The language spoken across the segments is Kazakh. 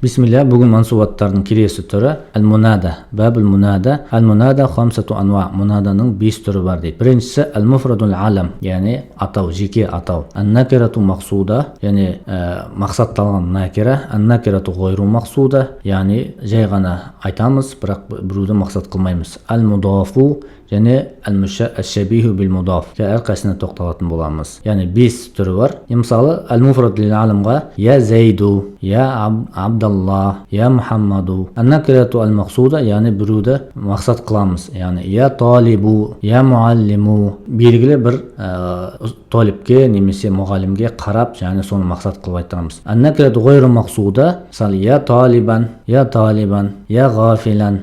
Бисмилля, бүгін мансубаттардың келесі түрі әл-мунада, бабул мунада. Әл-мунада хамсату анва, мунаданың 5 түрі бар дейді. Біріншісі әл-муфрадул алам, яғни атау, жеке атау. Ән-накирату мақсуда, яғни мақсатталған накира. Ән-накирату ғайру мақсуда, яғни жай ғана айтамыз, бірақ біреуді мақсат қылмаймыз. Әл-мудафу және әл-шабиху бил мудаф. Әрқайсысына тоқталатын боламыз. Яғни 5 түрі бар. Мысалы, әл-муфрад лил аламға я Зайду, я Абдалла, я Мухаммаду. Ән-накирату әл-мақсуда, яғни біреуді мақсат қыламыз. Яғни я талибу, я муаллиму. Белгілі бір талипке немесе мұғалімге қарап, яғни соны мақсат қылып айтамыз. Ән-накирату ғайру мақсуда, мысалы, я талибан, я талибан, я ғафилан,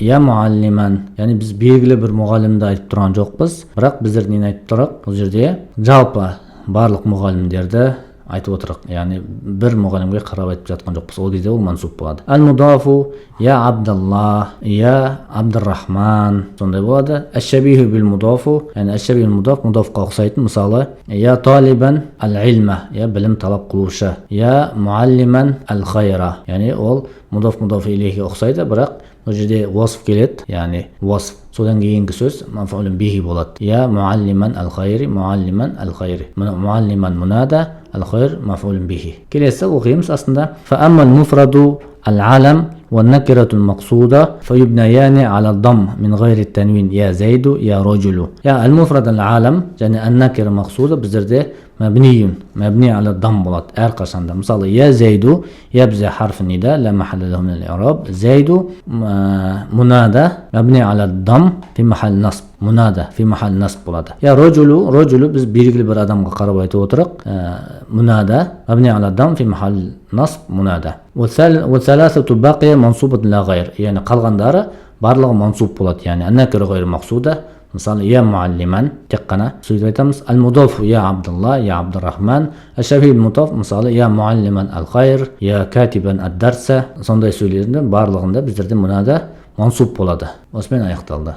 я муаллиман. Яғни біз белгілі бір мұғалімді айтып тұрған жоқпыз, бірақ біздер нені айтып тұрық? Бұл жерде жалпы барлық мұғалімдерді айтып отырық, яғни бір мұғалімге қарап айтып жатқан жоқпыз. Ол кезде ол мансуб болады. Әл-мудафу я Абдалла, я Абдуррахман, сондай болады. Әш-шабиху бил мудафу, яғни әш-шабиху мудаф, мудафқа ұқсайтын, мысалы, я талибан әл-илма, я білім талап қылушы, я муаллиман әл-хайра, яғни ол мудаф мудаф илейхке ұқсайды, бірақ бұл жерде уасф келеді, яғни уасф, содан кейінгі сөз мафулun бихи болады. Я муаллиман әл-хайри, муаллиман әл-хайри, муаллиман мунада, әл-хайр мафулun бихи. Келесі оқимыз астында. Фа аммал муфраду әл-алам والنكرة المقصودة فيبنيان على الضم من غير التنوين يا زيد يا رجل. يا المفرد العالم және النكرة المقصودة біздерде مبني مبني على الضم болады әрқашанда. Мысалы, я зайду, я бізде حرف نداء لا محل له من الإعراب، زيد منادى مبني على الضم في محل نصب، منادى في محل نصب болады. Я رجل، رجل біз белгілі бір адамға қарап айтып отырық, منادى مبني على الضم في محل نصب منادى. والثلاثة باقية منصوبة لا غير، яғни қалғандары барлығы мансуб болады, яғни النكرة غير مقصودة, мысалы, я муаллиман, тек қана сөйтіп айтамыз. Әл-мудаф я Абдулла, я Абдуррахман. Әш-шабих мудаф, мысалы, я муаллиман әл-хайр, я катибан ад-дарса, сондай сөйлердің барлығында біздерде мунада мансуб болады. Осымен аяқталды.